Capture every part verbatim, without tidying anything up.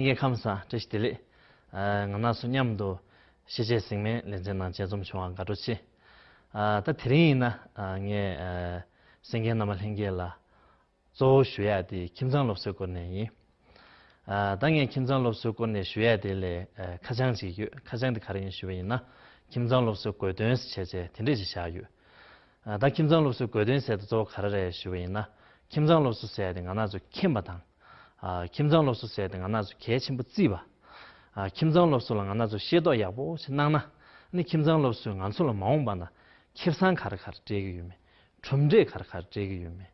ངས། ཁམས་བཟང་། བཀྲ་ཤིས་བདེ་ལེགས། ཨ། ང་རང་ཚོ་མཉམ་དུ་ཤེས་བྱའི་ཟེགས་མའི་ལེ་ཚན་ནང་མཇལ་འཛོམས་བྱུང་བར་དགའ་སྤྲོ་ཆེ། ཨ། ད་དེ་རིང་ཡིན་ན། ཨ། ངས། ཨ། གསན་མཁན་རྣམ་པ་ལྷན་རྒྱས་ལ་གཙོ་བོ་ཞུ་ཡག་དེ་ཁྱིམ་ཚང་སློབ་གསོའི་སྐོར་ནས་ཡིན། ཨ། ད་ངས་ཁྱིམ་ཚང་སློབ་གསོའི་སྐོར་ནས་ཞུ་ཡག་དེ་ལས། ཨ། ཁ་བྱང་ཅིག་ཡོད། ཁ་བྱང་དེ་ག་རེ་ཡིན་ཞུས་པ་ཡིན་ན། ཁྱིམ་ཚང་སློབ་གསོའི་དགོས་དོན་ཟེར་བྱས་བྱས་དེ་འདྲས་ཅིག་བཞག་ཡོད། ཨ། ད་ཁྱིམ་ཚང་སློབ་གསོའི་དགོས་དོན་ཟེར་དེ་གཙོ་བོ་ག་རེ་རེད་ཞུས་པ་ཡིན་ན། ཁྱིམ་ཚང་སློབ་གསོ་ཟེར་དེ་ང་རང་ཚོ་མཁྱེན་པ་དང་། ཨ། ཁྱིམ་ཚང་སློབ་གསོ་ཟེར་དེ་ང་རང་ཚོ་གལ་ཆེན་པོ་བརྩིས་པ། ཨ། ཁྱིམ་ཚང་སློབ་གསོ་ལ་ང་རང་ཚོ་ཤེས་རྟོགས་ཡག་པོ་ཞིག་གནང་ན། ཨ་ནི་ཁྱིམ་ཚང་སློབ་གསོས་ང་ཚོ་ལ་མ་འོངས་པ་ན་ཁེ་བཟང་ག་རེ་ག་རེ་སྤྲད་ཀྱི་ཡོད་མེད། གྲུབ་འབྲས་ག་རེ་ག་རེ་སྤྲད་ཀྱི་ཡོད་མེད།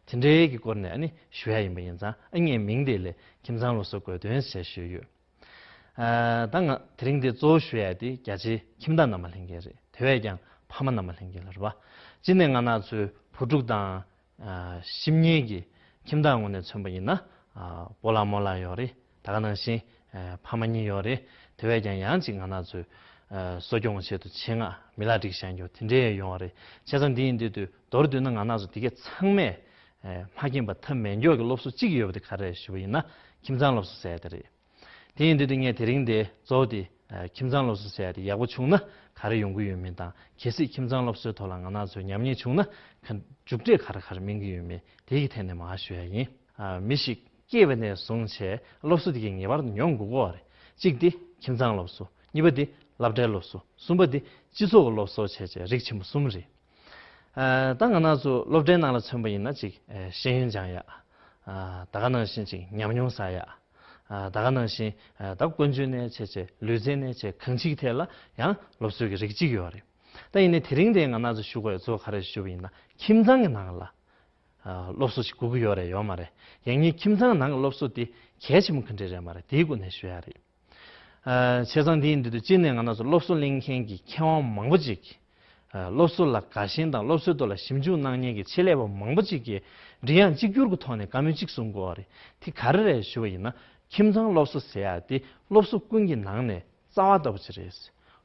དེ་འདྲའི་གི་སྐོར་ནས་ཨ་ནི་ཞུ་ཡག་ཡིན་པ་ཡིན་ཙང་། ཨ། ངས་མིང་དེ་ལས་ཁྱིམ་ཚང་སློབ་གསོའི་དགོས་དོན་ཟེར་ཞུས་ཡོད། ཨ། ད་ང་དེ་རིང་འདི་གཙོ་བོ་ཞུ་ཡག་དེ་རྒྱ་ཆེའི་ཁྱིམ་བདག་རྣམ་པ་ལྷན་རྒྱས་རེད། དེ་བས་ཀྱང་ཕ་མ་རྣམ་པ་ལྷན་རྒྱས་ལ་རེད་པ། སྤྱིར་ནས་ང་རང་ཚོའི་བུ་ཕྲུག་དང་། ཨ། ཤི་མཉེན་གྱི་ཁྱིམ་བདག་ངོས་ནས་མཚོན་པ་ཡིན་ན། ཨ། སྤོ་ལགས་རྨོ་ལགས་ཡོད་རེད། ད་ག་ནང་བཞིན། ཨ། ཕ་མ་གཉིས་ཡོད་རེད། དེ་བས་ཀྱང་ཡང་ཅིག་ང་རང་ཚོའི། ཨ། གསོ་སྐྱོང་ཆེད་དུ་ཆེད་མངགས་མི་ལ་སྒྲིག་བཞག་རྒྱུ་དེ་འདྲའི་ཡོང་བ་རེད། བྱས་ཙང་འདི་ཡིན་དུས་དུས་མདོར་བསྡུས་ན་ང་རང་ཚོ་འདི་གས་ཚང་མས། ཨ། མ་མཁྱེན་པ་ཐབས་མེད་མགྱོགས་ཀྱི་སློབ་གསོ་གཅིག་ཡོད་པ་དེ་ག་རེ་རེད་ཞུ་བ་ཡིན་ན། ཁྱིམ་ཚང་སློབ་གསོ་ཟེར་ཡག་དེ་རེད། དེ་ཡིན་དུས་དུས་ངས་དེ་རིང་འདི་གཙོ་བོ་དེ། ཨ། ཁྱིམ་ཚང་སློབ་གསོ་ཟེར་ཡག་དེ་ཡག་པོ་བྱུང་ན་ག་རེ་ཡོང་གི་ཡོད་མེད་དང་། གལ་སྲིད་ཁྱིམ་ཚང་སློབ་གསོའི་ཐོག་ལ་ང་རང་ཚོས་ཉམས་ཉེས་བྱུང་ན་ག་མཇུག་འབྲས་ག་རེ་ག་རེ་སྨིན་གྱི་ཡོད་མེད་དེ་གི་ཐད་ནས་མར་ཞུ་ཡག་ཡིན། ཨ། མི་ཞིག་སྐྱེས་པ་ནས་བཟུང་བྱས་སློབ་གསོ་དེ་གའི་ངེས་པར་དུ་མྱོང་དགོས་ཀྱི་ཡོད་རེད། གཅིག་དེ་ཁྱིམ་ཚང་སློབ་གསོ། གཉིས་པ་དེ་སློབ་གྲྭའི་སློབ་གསོ། གསུམ་པ་དེ་སྤྱི་ཚོགས་ཀྱི་སློབ་གསོ་བྱས་བྱས་རིགས་ཆེན་པོ་གསུམ་རེད། ཨ། ད་ང་རང་ཚོ་སློབ་གྲྭའི་ནང་ལ་མཚོན་པ་ཡིན་ན་ཅིག་ཨ། ཤེས་ཡོན་སྦྱང་ཡག་ཨ། ད་ག་ནང་བཞིན་ཅིག་ཉམས་མྱོང་བསགས་ཡག་ཨ། ད་ག་ནང་བཞིན། ཨ། ད་ཀུན་སྤྱོད་ནས་བྱས་བྱས་ལུས་རྩལ་ནས་བྱས་གང་ཅིའི་ཐད་ལ་ཡང་སློབ་གསོའི་གི་རིགས་གཅིག་ཡོད་རེད། ད་ཡིན་ནའི་དེ་རིང་དེ་ང་རང་ཚོ་ཞུ་དགོས་ཡག་གཙོ་བོ་ག་རེ་ཞུ་བ་ཡིན་ན། ཁྱིམ་ཚང་གི་ནང་ལ། ཨ། སློབ་གསོ་ཞིག་དགོས་ཀྱི་ཡོད་རེད་ཡོད་མ་རེད། ཡང་སྙིང་ཁྱིམ་ཚང་ནང་གི་སློབ་གསོ་དེ་གལ་ཆེན་པོ་ག་འདྲས་རེད་མ་རེད། དེའི་སྐོར་ནས་ཞུ་ཡག་རེད། ཨ། བྱས་ཙང་འདི་ཡིན་དུས་དུས་སྤྱིར་ནས་ང་རང་ཚོ་སློབ་གསོ་གླེང་མཁན་གྱི་མཁས་དབང་མང་པོ་ཅིག་ཨ། སློབ་གསོ་ལ་དགའ་ཞེན་དང་སློབ་གསོའི་ཐོག་ལ་ཞིབ་འཇུག་གནང་མཁན་གྱི་ཆེད་ལས་པ་མང་པོ་ཅིག་གིས་མགྲིན་དབྱངས་གཅིག་གྱུར་གྱི་ཐོག་ནས་བཀའ་མོལ་གཅིག་གསུང་གི་ཡོད་རེད། དེ་ག་རེ་རེད་ཞུ་བ་ཡིན་ན། ཁྱིམ་ཚང་སློབ་གསོ་ཟེར་ཡག་དེ་སློབ་གསོ་ཀུན་གྱི་ནང་ནས་རྩ་བ་ལྟ་བུ་ཅིག་རེད།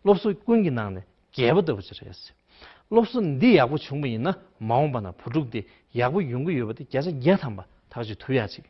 སློབ་གསོ་ཀུན་གྱི་ནང་ནས་རྒྱལ་པོ་ལྟ་བུ་ཅིག་རེད། སློབ་གསོ་འདི་ཡག་པོ་བྱུང་བ་ཡིན་ན་མ་འོངས་པ་ན་བུ་ཕྲུག་དེ་ཡག་པོ་ཡོང་གི་ཡོད་པ་དེ་བརྒྱ་ཆ་བརྒྱ་ཐམ་པ་ཐག་གཅོད་ཐུབ་ཡག་ཅིག་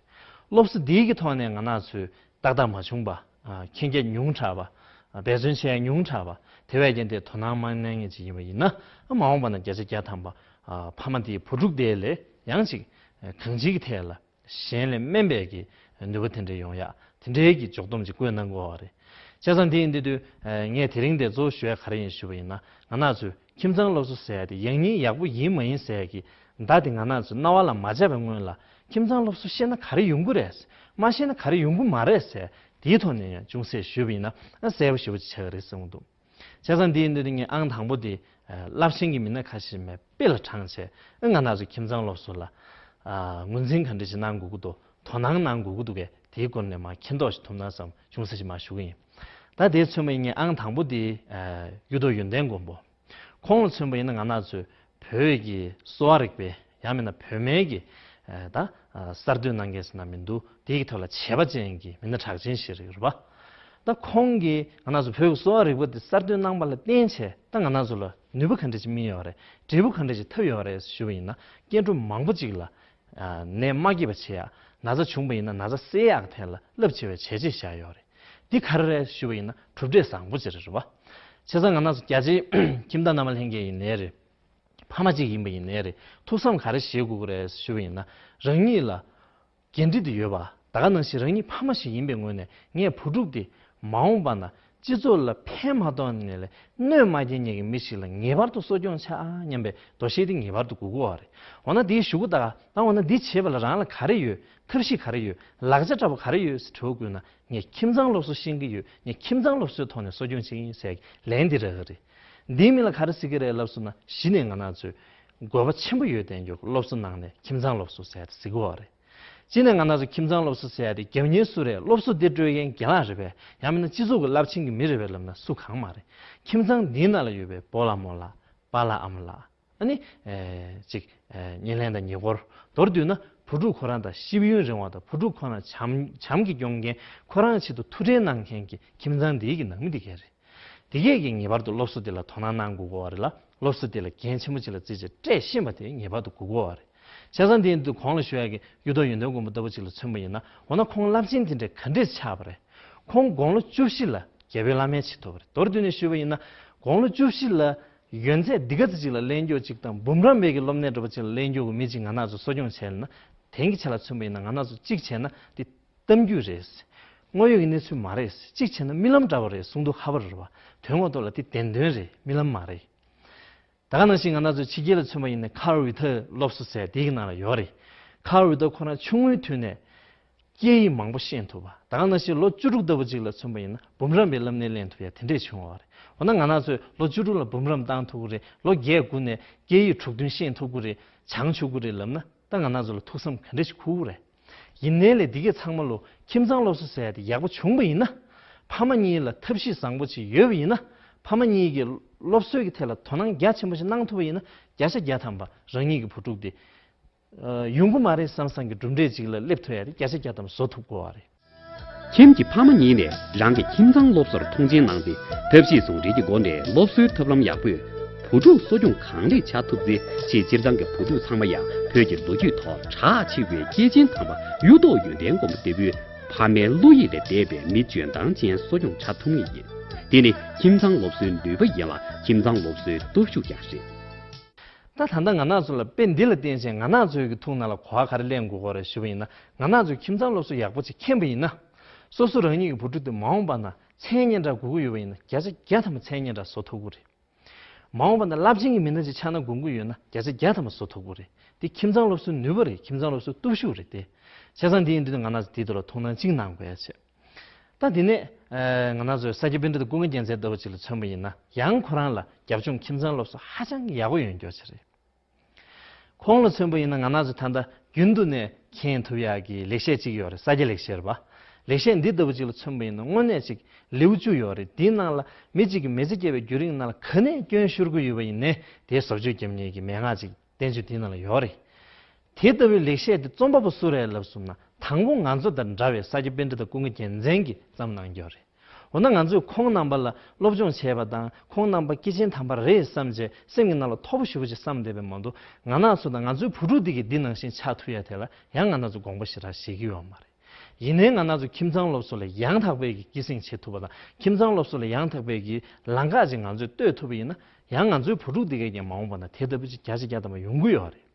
སློབ་གསོ་འདིའི་གི་ཐོག་ནས་ང་རང་ཚོས་ཏག་ཏག་མ་བྱུང་པ། ཨ། མཁྱེན་རྒྱ་ཉུང་དྲགས་པ། ཨ། འབད་བརྩོན་བྱེད་ཡག་ཉུང་དྲགས་པ། དེ་བས་ཀྱང་དེ་དོ་སྣང་མ་གནང་མཁན་ཅིག་ཡིན་པ་ཡིན་ན། ཨ། མ་འོངས་པ་ན་བརྒྱ་ཆ་བརྒྱ་ཐམ་པ། ཨ། ཕ་མ་དེའི་བུ་ཕྲུག་དེ་ལས་ཡང་ཅིག་ཨ། གང་ཅིའི་གི་ཐད་ལ་གཞན་ལས་དམན་པའི་གི་ནུས་པ་དེ་འདྲ་ཡོང་ཡག་དེ་འདྲའི་གི་འཇོག་སྡོམ་ཅིག་བཀོད་གནང་དགོས་པ་རེད། བྱས་ཙང་དེ་ཡིན་དུས་དུས། ཨ། ངས་དེ་རིང་དེ་གཙོ་བོ་ཞུ་ཡག་ག་རེ་ཡིན་ཞུ་བ་ཡིན་ན། ང་རང་ཚོས་ཁྱིམ་ཚང་སློབ་གསོ་ཟེར་ཡག་དེ་ཡང་སྙིང་ཡག་པོ་ཡིན་མ་ཡིན་ཟེར་ཡག་གི་བརྡ་དེ་ང་རང་ཚོ་རྣ་བ་ལ་མ་འཇགས་པའི་སྔོན་ལ། ཁྱིམ་ཚང་སློབ་གསོ་ཤེས་ན་ག་རེ་ཡོང་གི་རེད། མ་ཤེས་ན་ག་རེ་ཡོང་གི་མ་རེད་ཟེར། དེའི་ཐོག་ནས་ཡང་ཅུང་ཟད་ཞུས་པ་ཡིན་ན། ཨ། གསལ་པོ་ཞེ་པོ་ཅིག་ཆགས་ཀྱི་རེད་བསམ་གྱི་འདུག་བྱས་ཙང་འདི་ཡིན་དུས་ངས་ཨང་དང་པོ་དེ། ཨ། རླབས་ཆེན་གྱི་མི་སྣ་ཁ་ཤས་མེད་དཔེ་ལ་དྲངས་བྱས། ཨ། ང་རང་ཚོ་ཁྱིམ་ཚང་སློབ་གསོ་ལ། ཨ། ངོས་འཛིན་ག་འདྲ་ཞིག་གནང་དགོས་ཀྱི་འདུག་དོ་སྣང་གནང་དགོས་ཀྱི་འདུག་གས། དེའི་སྐོར་ནས་མར་མཁྱེན་རྟོགས་ཤིག་ཐུབ་ན་བསམ། ཅུང་ཟད་ཅིག་མར་ཞུ་གི་ཡིན། ད་དེ་མཚོན་པ་ཡིན་ན་ཨང་དང་པོ་དེ། ཨ། གཡུ་ཐོག་ཡོན་ཏན་མགོན་པོ། ཁོང་ལ་མཚོན་པ་ཡིན་ན་ང་རང་ཚོའི་བོད་ཀྱི་གསོ་བ་རིག་པའི། ཡང་མིན་ན་བོད་སྨན་གྱི། ཨ། ད། ཨ། གསར་གཏོད་གནང་མཁན་ཟེར་ན་མི་འདུག་དེའི་ཐོག་ལ་བྱས་པ་ཅན་གྱི་མི་སྣ་གྲགས་ཅན་ཞིག་རེད་པ། ད་ཁོང་གིས་ང་རང་ཚོ་བོད་ཀྱི་གསོ་བ་རིག་པ་འདི་གསར་གཏོད་གནང་པ་ལ་བརྟེན་བྱས། ད་ང་རང་ཚོ་ལ་ནུས་པ་ག་འདྲ་ཅིག་སྨིན་ཡོད་རེད། འབྲས་བུ་ག་འདྲ་ཅིག་ཐོབ་ཡོད་རེད་ཞུ་བ་ཡིན་ན། སྐྱེ་འགྲོ་མང་པོ་ཅིག་ལ། ཨ། ནད་མ་སྐྱེས་པ་བྱེད་ཡག་ན་ཚ་བྱུང་པ་ཡིན་ན་ན་ཚ་སེལ་ཡག་གི་ཐད་ལ་རླབས་ཆེ་བའི་བྱས་རྗེས་བཞག་ཡོད་རེད། འདི་ག་རེ་རེད་ཞུ་བ་ཡིན་ན་གྲུབ་འབྲས་བཟང་པོ་ཅིག་རེད་པ། བྱས་ཙང་ང་རང་ཚོ་རྒྱ་ཆེའི་ཁྱིམ་བདག་རྣམ་པ་ལྷན་རྒྱས་ཡིན་ནའི་རེད། ཕ་མ་གཅིག་ཡིན་པ་ཡིན་ནའི་རེད། ཐུགས་བསམ་ག་རེ་བཞེས་དགོས་ཀྱི་རེད་ཞུ་བ་ཡིན་ན། རང་ཉིད་ལ་འགན་འཁྲི་དེ་ཡོད་པ། ད་ག་ནང་བཞིན་རང་ཉིད་ཕ་མ་ཞིག་ཡིན་པའི་ངོས་ནས་ངས་བུ་ཕྲུག་དེ་མ་འོངས་པ་ན་སྤྱི་ཚོགས་ལ་ཕན་མ་ཐོགས་ནས་ལས་གནོད་མ་སྐྱེལ་མཁན་གྱི་མི་ཞིག་ལ་ངེས་པར་དུ་གསོ་སྐྱོང་བྱ་སྙམ་པའི་འདུ་ཤེས་དེ་ངེས་པར་དུ་དགོས་ཀྱི་ཡོད་རེད། འོ་ན་དེའི་གཞུག་གུ་ད་ག་ད་འོ་ན་འདི་བྱེད་པ་ལ་རང་ལ་ག་རེ་ཡོད། ཐབས་ཤེས་ག་རེ་ཡོད། ལག་ཆ་འདྲ་པོ་ག་རེ་ཡོད་ཟེར་དྲི་བ་བཀོད་ན། ངས་ཁྱིམ་ཚང་སློབ་གསོ་ཤེས་ཀྱི་ཡོད། ངས་ཁྱིམ་ཚང་སློབ་གསོའི་ཐོག་ནས་གསོ་སྐྱོང་བྱེད་ཀྱི་ཡིན་ཟེར་ལན་འདི་རག་གི་རེད། འདིའི་མིང་ལ་ག་རེ་ཟེར་གྱི་རེད་ལབ་སོང་ན། གཞི་ནས་ང་རང་ཚོས་དགོས་པ་ཆེན་པོ་ཡོད་བསྡད་རྒྱུ་སློབ་གསོ་ནང་ནས་ཁྱིམ་ཚང་སློབ་གསོ་ཟེར་ཡ་དེ་ཟེར་གྱི་ཡོད་རེད། གཅིག་ནས་ང་རང་ཚོ་ཁྱིམ་ཚང་སློབ་གསོ་ཟེར་ཡ་དེ་རྒྱབ་གཉེར་སུ་རེད། སློབ་གསོ་འདི་སྤྲོད་མཁན་རྒན་ལགས་རེད་པས། ཡང་མིན་ན་སྤྱི་ཚོགས་ཀྱི་རླབས་ཆེན་གྱི་མི་རེད་པས་ལབ་ན་སུ་གང་མ་རེད། ཁྱིམ་ཚང་འདིའི་ནང་ལ་ཡོད་པའི་སྤོ་ལགས་རྨོ་ལགས། པཱ་ལགས་ཨ་མ་ལགས། ཨ་ནི། ཨེ། ཅིག་ཨེ། བརྙན་ལེན་དང་ཉེ་འཁོར། མདོར་བསྡུས་ན་བུ་ཕྲུག་ཁོ་རང་དང་གཤིས་ཡུན་རིང་བ་དང་། བུ་ཕྲུག་ཁོ་རང་བྱམས་བྱམས་ཀྱིས་སྐྱོང་མཁན། ཁོ་རང་ཆེད་དུ་ཐུགས་ཁྲལ་གནང་མཁན་གྱི་ཁྱིམ་ཚང་འདིའི་གི་ནང་མི་འདི་གས་རེད། འདི་གས་ཀྱིས་ངེས་པར་དུ་སློབ་གསོ་འདི་ལ་དོ་སྣང་གནང་དགོས་ཀྱི་ཡོད་རེད་ལ། སློབ་གསོ་འདི་ལ་འགན་ཆེན་པོ་ཅིག་ལ་བརྩིས་བྱས་སྤྲད་ཤེས་པ་དེ་ངེས་པར་དུ་དགོས་ཀྱི་ཡོད་རེད། བྱས་ཙང་འདི་ཡིན་དུས་གོང་ལ་ཞུ་ཡག་གི་གཡུ་ཐོག་ཡོན་ཏན་མགོན་པོ་ལྟ་བུ་ཅིག་ལ་མཚོན་པ་ཡིན་ན། འོ་ན་ཁོང་རླབས་ཆེན་དེ་འདྲས་ག་འདྲས་ཆགས་པ་རེད། ཁོང་དགུང་ལོ་བཅུ་བཞི་ལ་རྒྱལ་པོའི་བླ་སྨན་བྱེད་ཐུབ་པ་རེད། མདོར་བསྡུས་ནས་ཞུས་པ་ཡིན་ན། དགུང་ལོ་བཅུ་བཞི་ལ་ཡོན་ཚད་འདི་ག་ཙམ་ཅིག་ལ་གླེང་རྒྱུ་ཅིག་དང་། འབུམ་རམས་པའི་གི་སློབ་གནས་འདྲ་པོ་ཅིག་ལ་གླེང་རྒྱུ་གི་མི་ཅིག་ང་རང་ཚོ་གསོ་སྐྱོང་བྱས་ན། དེང་གི་ཆ་ལ་མཚོན་པ་ཡིན་ན། ང་རང་ཚོ་གཅིག་བྱས་ན་དེ་གཏམ་རྒྱུད་རེད། དངོས་ཡོད་ཀྱི་གནས་ཚུལ་མ་རེད། གཅིག་བྱས་ན་རྨི་ལམ་འདྲ་པོ་རེད། གསུང་དུས་ཧ་པ་རེད་པ། དོན་ངོ་ཐོག་ལ་དེ་བདེན་དོན་རེད། རྨི་ལམ་མ་རེད། ད་ག་ནང་བཞིན་ང་རང་ཚོ་ཕྱི་རྒྱལ་ལ་མཚོན་པ་ཡིན་ན། ཁཱརལ་ཝི་ཐར་སློབ་གསོ་ཟེར་དེའི་ནང་ལ་ཡོད་རེད། ཁཱརལ་ཝི་ཐར་ཁོ་རང་ཆུང་ངུའི་དུས་ནས་སྐད་ཡིག་མང་པོ་ཤེས་ཐུབ་པ། ད་ག་ནང་བཞིན་ལོ་བཅུ་དྲུག་ལྟ་བུ་ཅིག་ལ་མཚོན་པ་ཡིན་ན། འབུམ་རམས་པའི་བསླབ་གནས་ལེན་ཐུབ་ཡ་དེ་འདྲས་བྱུང་བ་རེད། འོ་ན་ང་རང་ཚོས་ལོ་བཅུ་དྲུག་ལ་འབུམ་རམས་བཏང་ཐུབ་ཀྱི་རེད། ལོ་བརྒྱད་དགུ་ནས་སྐད་ཡིག་དྲུག་བདུན་ཤེས་ཐུབ་ཀྱི་རེད། སྦྱང་ཆོག་གི་རེད་ལབ་ན། ད་ང་རང་ཚོ་ལ་ཐུགས་བསམ་ག་འདྲས་ཞིག་འཁོར་གྱི་རེད། ཡིན་ནའི་ལས་འདི་གའི་ཚང་མ་ལོ་ཁྱིམ་ཚང་སློབ་གསོ་ཟེར་ཡ་དེ་ཡག་པོ་བྱུང་པ་ཡིན་ན། ཕ་མ་གཉིས་ལ་ཐབས་ཤེས་བཟང་པོ་ཅིག་ཡོད་པ་ཡིན་ན། ཕ་མ་གཉིས་ཀྱིས་སློབ་གསོའི་གི་ཐད་ལ་དོ་སྣང་རྒྱ་ཆེན་པོ་ཞིག་གནང་ཐུབ་པ་ཡིན་ན། བརྒྱ་ཆ་བརྒྱ་ཐམ་པ་རང་ཉིད་ཀྱི་བུ་ཕྲུག་དེ་ཨ་ཡོང་གི་མ་རེད་བསམ་བསམ་གྱི་གྲུབ་འབྲས་ཅིག་ལ་སླེབས་ཐུབ་ཡ་དེ་བརྒྱ་ཆ་བརྒྱ་ཐམ་པ་བཟོ་ཐུབ་དགོས་པ་རེད། ཁྱིམ་གྱི་ཕ་མ་གཉིས་ནས་རང་གི་ཁྱིམ་ཚང་སློབ་གསོར་མཐོང་ཆེན་གནང་སྟེ། ཐབས་ཤེས་ཟུང་འབྲེལ་གྱི་སྒོ་ནས་སློབ་གསོའི་ཐབས་ལམ་ཡག་པོས་བུ་ཕྲུག་གསོ་སྐྱོང་གང་ལེགས་བྱ་ཐུབ་ཚེ། ཕྱིའི་སྤྱིར་བཏང་གི་བུ་ཕྲུག་ཚང་མ་ཡང་བོད་ཀྱི་ལོ་རྒྱུས་ཐོག་གྲགས་ཆེ་བའི་སྐྱེས་ཆེན་དམ་པ་གཡུ་ཐོག་ཡོན་ཏན་མགོན་པོ་ལྟ་བུའི་ཕ་མའི་བློ་ཡིད་ལས་འདས་པའི་མི་འཇོན་ཐང་ཅན་གསོ་སྐྱོང་བྱ་ཐུབ་ངེས་ཡིན། འདི་ནི་ཁྱིམ་ཚང་སློབ་གསོའི་ནུས་པ་ཡིན་ལ། ཁྱིམ་ཚང་སློབ་གསོའི་སྟོབས་ཤུགས་ཀྱང་རེད། ད་ད་ལྟ་ང་རང་ཚོ་ལ་དཔེ་འདི་ལ་བརྟེན་བྱས་ང་རང་ཚོའི་གི་ཐུགས་ནང་ལ་གོ་བ་ག་རེ་ལེན་དགོས་ཀྱི་རེད་ཞུས་པ་ཡིན་ན། ང་རང་ཚོས་ཁྱིམ་ཚང་སློབ་གསོ་ཡག་པོ་ཅིག་མཁྱེན་པ་ཡིན་ན། སོ་སོ་རང་ཉིད་ཀྱི་བུ་ཕྲུག་དེ་མ་འོངས་པ་ན་མཚན་སྙན་གྲགས་དགོས་ཀྱི་ཡོད་པ་ཡིན་ན། བརྒྱ་ཆ་བརྒྱ་ཐམ་པ་མཚན་སྙན་གྲགས་བཟོ་ཐུབ་ཀྱི་རེད། མ་འོངས་པ་ན་རླབས་ཆེན་གྱི་མི་སྣ་ཅིག་ཆགས་ན་དགོངས་ཀྱི་ཡོད་ན། བརྒྱ་ཆ་བརྒྱ་ཐམ་པ་བཟོ་ཐུབ་ཀྱི་རེད། དེ་ཁྱིམ་ཚང་སློབ་གསོའི་ནུས་པ་རེད། ཁྱིམ་ཚང་སློབ་གསོའི་སྟོབས་ཤུགས་རེད་དེ། བྱས་ཙང་དེ་ཡིན་དུས་ང་རང་ཚོ་དེའི་ཐོག་ལ་ཐུགས་སྣང་གཅིག་གནང་དགོས་ཡ་བྱས། ད་དེ་ནས་ཨ་ང་རང་ཚོའི་ས་སྐྱ་པཎྜི་ཏ་ཀུན་དགའ་རྒྱལ་མཚན་ལྟ་བུ་ཅིག་ལ་མཚོན་པ་ཡིན་ན། ཡང་ཁོ་རང་ལ་རྒྱབ་ལྗོངས་ཁྱིམ་ཚང་སློབ་གསོ་ཧ་ཅང་གི་ཡག་པོ་ཡོད་མཁན་ཅིག་རེད། ཁོང་ལ་མཚོན་པ་ཡིན་ན། ང་རང་ཚོ་ད་ལྟ་རྒྱུན་དུ་ནས་མཁྱེན་ཐུབ་ཡག་གི་ལེགས་བཤད་ཅིག་ཡོད་རེད། ས་སྐྱ་ལེགས་བཤད་རེད་པ། ལེགས་བཤད་འདི་ལྟ་བུ་ཅིག་ལ་མཚོན་པ་ཡིན་ན། དངོས་གནས་ཅིག་ལེའུ་བཅུ་ཡོད་རེད། དེའི་ནང་ལ་མི་གཅིག་གིས་མི་ཚེ་སྐྱེལ་བའི་བརྒྱུད་རིམ་ནང་ལ་ག་ནས་སྐྱོན་ཤོར་གྱི་ཡོད་པ་ཡིན་ནའི། དེའི་བཟོ་བཅོས་རྒྱབ་མཁན་གྱི་མན་ངག་ཅིག་བསྟན་བཅོས་དེའི་ནང་ལ་ཡོད་རེད། དེ་ལྟ་བུའི་ལེགས་བཤད་དེ་རྩོམ་པ་པོ་སུ་རེད་ལབ་སོང་ན། དང་པོ་ང་ཚོ་དང་འདྲ་བའི་ས་སྐྱ་པཎྜི་ཏ་ཀུན་དགའ་རྒྱལ་མཚན་གྱིས་བརྩམས་གནང་རྒྱུ་རེད། འོ་ན་ང་ཚོས་ཁོང་རྣམ་པ་ལ་སློབ་སྦྱོང་བྱས་པ་དང་། ཁོང་རྣམ་པ་སྐྱེས་ཆེན་དམ་པ་རེད་བསམ་བྱས་སེམས་ཀྱི་ནང་ལ་མཐོ་པོ་ཞེ་པོ་ཅིག་བསམ་བསྡད་པ་མ་གཏོགས། ང་རང་ཚོ་དང་ང་ཚོའི་བུ་ཕྲུག་འདི་གིས་འདི་ནང་བཞིན་ཆགས་ཐུབ་ཡ་དེ་ལ་ཡང་ང་རང་ཚོ་དགོངས་པ་ཞེ་དྲག་བཞེས་ཀྱི་ཡོད་མ་རེད། ཡིན་ནའི་ང་རང་ཚོ་ཁྱིམ་ཚང་སློབ་གསོ་ལ་ཡང་དག་པའི་གི་སྐྱེད་སྲིང་བྱེད་ཐུབ་པ་དང་། ཁྱིམ་ཚང་སློབ་གསོ་ལ་ཡང་དག་པའི་གི་ལམ་ཁ་ཅིག་ང་ཚོས་གཏོད་ཐུབ་པ་ཡིན་ན། ཡང་ང་ཚོའི་བུ་ཕྲུག་འདི་གས་ཀྱང་མ་འོངས་པ་ན་དེ་ལྟ་བུ་ཅིག་བརྒྱ་ཆ་བརྒྱ་ཐམ་པ་ཡོང་གི་ཡོད་རེད།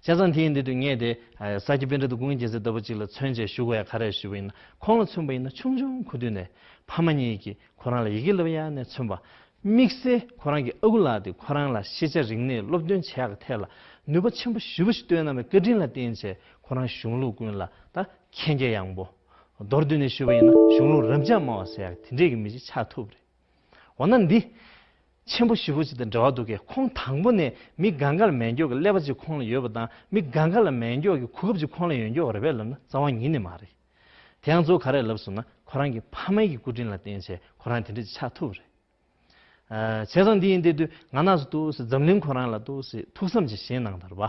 བྱས་ཙང་དེ་ཡིན་དུས་ངས་དེ་ཨ་ས་སྐྱ་པཎྜི་ཏ་ཀུན་དགའ་རྒྱལ་མཚན་ལྟ་བུ་ཅིག་ལ་མཚོན་བྱས་ཞུ་དགོས་ཡ་ག་རེ་ཞུ་བ་ཡིན་ན། ཁོང་ལ་མཚོན་པ་ཡིན་ན་ཆུང་ཆུང་ཁུ་དུས་ནས་ཕ་མ་གཉིས་ཀྱིས་ཁོ་རང་ལ་ཡི་གེ་བསླབ་ཡ་ནས་མཚོན་པ། དམིགས་བསལ་ཁོ་རང་གི་ཨ་ཁུ་ལགས་དེ་ཁོ་རང་ལ་ཤེས་བྱ་རིག་གནས་སློབ་སྟོན་བྱེད་ཡག་གི་ཐད་ལ་ནུས་པ་ཆེན་པོ་ཞེ་པོ་ཞིག་བཏོན་གནང་བའི་བཀའ་དྲིན་ལ་བརྟེན་བྱས། ཁོ་རང་གཞུང་ལུགས་ཀུན་ལ་ད་མཁྱེན་རྒྱ་ཡངས་པོ། མདོར་བསྡུས་ནས་ཞུ་བ་ཡིན་ན་གཞུང་ལུགས་རབ་འབྱམས་སྨྲ་བ་ཟེར་ཡག་དེ་འདྲས་ཀྱི་མི་ཞིག་ཆགས་ཐུབ་རེད། འོ་ན་འདི་ཆེན་པོ་ཞེ་པོ་ཅིག་དང་འབྲེལ་བ་འདུག་གས། ཁོང་དང་པོ་ནས་མི་གང་ག་ལ་མེད་མཁན་གྱི་ཀླད་པ་ཅིག་ཁོང་ལ་ཡོད་པ་དང་། མི་གང་ག་ལ་མེད་མཁན་གྱི་གོ་སྐབས་ཅིག་ཁོང་ལ་ཡོད་མཁན་རེད་པས་ལབ་ན་རྩ་བ་ཉིད་ནས་མ་རེད། དེ་ཡང་གཙོ་བོ་ག་རེ་ལབ་སོང་ན། ཁོ་རང་གི་ཕ་མའི་གི་སྐུ་དྲིན་ལ་བརྟེན་བྱས་ཁོ་རང་དེ་འདྲ་ཅིག་ཆགས་ཐུབ་རེད། ཨ་བྱས་ཙང་འདི་ཡིན་དུས་ང་རང་ཚོ་འདུག་སེ་འཛམ་གླིང་ཁོ་རང་ལ་འདུག་སེ་ཐུགས་བསམ་ཅིག་བཞེས་གནང་དང་རེད་པ།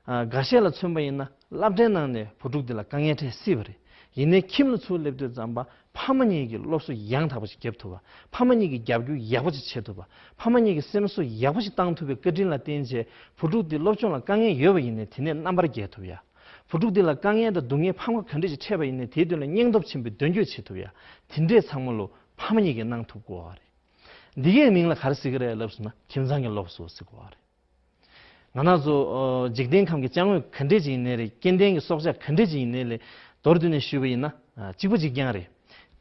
ཨ་འགའ་ཤས་ལ་མཚོན་པ་ཡིན་ན་སློབ་གྲྭའི་ནང་ནས་བུ་ཕྲུག་འདི་ལ་དཀའ་ངལ་འཕྲད་སྲིད་པ་རེད། ཡིན་ནའི་ཁྱིམ་ལ་ཚུར་སླེབས་དུས་ཙམ་པ་ཕ་མ་གཉིས་ཀྱིས་སློབ་གསོ་ཡང་དག་པ་ཞིག་བརྒྱབ་ཐུབ་པ། ཕ་མ་གཉིས་ཀྱིས་རྒྱབ་སྐྱོར་ཡག་པོ་ཞིག་བྱེད་ཐུབ་པ། ཕ་མ་གཉིས་ཀྱིས་སེམས་གསོ་ཡག་པོ་ཞིག་བཏང་ཐུབ་པའི་བཀའ་དྲིན་ལ་བརྟེན་བྱས་བུ་ཕྲུག་འདི་སློབ་སྦྱོང་ལ་དཀའ་ངལ་ཡོད་པ་ཡིན་ནའི་དེ་ནས་རྣམ་པར་རྒྱལ་ཐུབ་ཡ། བུ་ཕྲུག་འདི་ལ་དཀའ་ངལ་དང་སྡུག་བསྔལ་ཕམ་ཁ་ག་འདྲས་ཞིག་འཕྲད་པ་ཡིན་ནའི་དེའི་དོན་ལ་སྙིང་སྟོབས་ཆེན་པོས་མདུན་སྐྱོད་བྱེད་ཐུབ་ཡ། དེ་འདྲས་ཚང་མ་ལོ་ཕ་མ་གཉིས་ཀྱིས་གནང་ཐུབ་དགོས་པ་རེད། འདི་གའི་མིང་ལ་ག་རེ་ཟེར་གི་རེད་ལབ་སོང་ན། ཁྱིམ་ཚང་གི་སློབ་གསོ་ཟེར་དགོས་པ་རེད། ང་རང་ཚོ་ཨ་འཇིག་རྟེན་ཁམས་ཀྱི་ཅ་དངོས་ག་འདྲས་ཅིག་ཡིན་ནའི་རེད། སྐྱེ་ལྡན་གྱི་སྲོག་ཆགས་ག་འདྲས་ཅིག་ཡིན་ནའི་ལས། མདོར་བསྡུས་ནས་ཞུས་པ་ཡིན་ན། ཨ་གཅིག་པ་གཅིག་རྐྱང་རེད།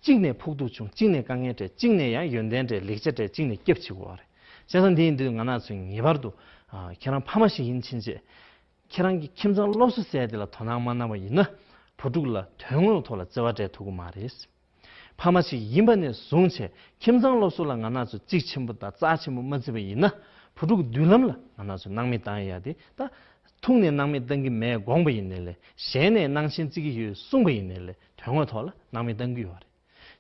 གཅིག་ནས་ཕོག་ཐུག་བྱུང་། གཅིག་ནས་དཀའ་ངལ་འཕྲད། གཅིག་ནས་ཡང་ཡོན་ཏན་འཕྲད། ལེགས་ཆ་འཕྲད། གཅིག་ནས་སྐྱབས་བྱེད་དགོས་པ་རེད། བྱས་ཙང་འདི་ཡིན་དུས་ང་རང་ཚོས་ངེས་པར་དུ་ཨ་ཁྱེད་རང་ཕ་མ་ཞིག་ཡིན་ཕྱིན་ཆད། ཁྱེད་རང་གི་ཁྱིམ་ཚང་སློབ་གསོ་ཟེར་དེ་ལ་དོ་སྣང་མ་གནང་བ་ཡིན་ན། བུ་ཕྲུག་ལ་དོན་དངོས་ཐོག་ལ་བརྩེ་བ་སྤྲད་ཐུབ་ཀྱི་མ་རེད། ཕ་མ་ཞིག་ཡིན་པ་ནས་བཟུང་བྱས་ཁྱིམ་ཚང་སློབ་གསོ་ལ་ང་རང་ཚོས་གཙིགས་ཆེན་པོ་དང་རྩ་ཆེན་པོ་མ་བརྩི་བ་ཡིན་ན། བུ་ཕྲུག་མདུན་ལམ་ལ་ང་རང་ཚོས་སྣང་མེད་བཏང་ཡ་དེ། ད་ཐུགས་ནས་སྣང་མེད་བཏང་གི་མེད་དགོངས་པ་ཡིན་ནའི་ལས། ཞལ་ནས་སྣང་ཆེན་བརྩི་གི་ཡོད་གསུངས་པ་ཡིན་ནའི་ལས། དོན་དངོས་ཐོག་ལ་སྣང་མེད་བཏང་གི་ཡོད་རེད།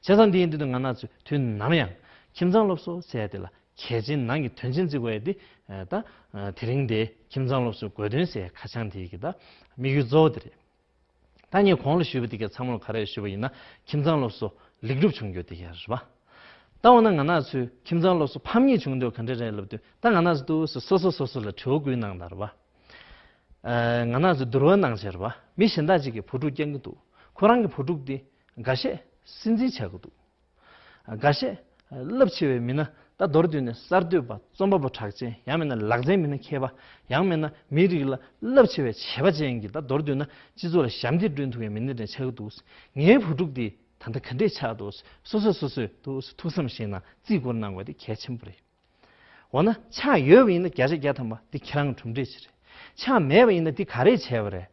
བྱས་ཙང་འདི་ཡིན་དུས་ང་རང་ཚོས་དུས་ནམ་ཡང་ཁྱིམ་ཚང་སློབ་གསོ་ཟེར་ཡ་དེ་ལ་གལ་ཆེན་ནང་གི་དོན་ཆེན་བརྩི་དགོས་ཡ་དེ། ད་དེ་རིང་དེ་ཁྱིམ་ཚང་སློབ་གསོའི་དགོས་དོན་ཟེར་ཡ་ཁ་བྱང་དེ་གི་ད་དམིགས་ཡུལ་གཙོ་བོ་དེ་རེད། ད་ངས་གོང་ལ་ཞུས་པ་དེ་ག་ཚང་མ་ལ་ག་རེ་ཞུས་པ་ཡིན་ན། ཁྱིམ་ཚང་སློབ་གསོ་ལེགས་གྲུབ་བྱུང་རྒྱུ་དེ་ག་རེད་པ། ད་འོ་ན་ང་རང་ཚོའི་ཁྱིམ་ཚང་སློབ་གསོ་ཕམ་ཉེས་བྱུང་དུས་ག་འདྲ་རེད་ལབ་དུས། ད་ང་རང་ཚོ་འདུག་སེ་སོ་སོ་སོ་སོ་ལ་དྲི་བ་བཀོད་གནང་དང་རེད་པ། ཨ་ང་རང་ཚོ་བསྡུར་བ་གནང་བྱས་རེད་པ། མི་གཞན་དག་ཅིག་གིས་བུ་ཕྲུག་སྐྱོང་གི་འདུག་ཁོ་རང་གི་བུ་ཕྲུག་དེ་འགའ་ཤས་ སྲིད་འཛིན་ཆགས་ཀྱི་འདུག། འགའ་ཤས་རླབས་ཆེ་བའི་མི་སྣ། ད་མདོར་བསྡུས་ནས་གསར་གཏོད་པ། རྩོམ་པ་པོ་གྲགས་ཅན། ཡང་མིན་ན་ལག་རྩལ་མི་སྣ་མཁས་པ། ཡང་མིན་ན་མིའི་རིགས་ལ་རླབས་ཆེ་བའི་བྱས་པ་ཅན་གྱི། ད་མདོར་བསྡུས་ན་སྤྱི་ཚོགས་ལ་ཞབས་འདེགས་སྒྲུབ་ཐུབ་པའི་མི་སྣ་དེ་འདྲ་ཆགས་ཀྱི་འདུག། ངའི་བུ་ཕྲུག་དེ་ད་ལྟ་ག་འདྲས་ཆགས་འདུག། སོ་སོས་སོ་སོས་འདུག་ཐུགས་བསམ་བཞེས་ན་རྩིས་བསྐུར་གནང་བ་དེ་གལ་ཆེན་པོ་རེད། འོ་ན་ཆགས་ཡོད་པ་ཡིན་ན་བརྒྱ་ཆ་བརྒྱ་ཐམ་པ་འདི་ཁྱེད་རང་གི་གྲུབ་འབྲས་ཅིག་རེད། ཆགས་མེད་པ་ཡིན་ན་འདི་ག་རེ་བྱས་པ་རེད།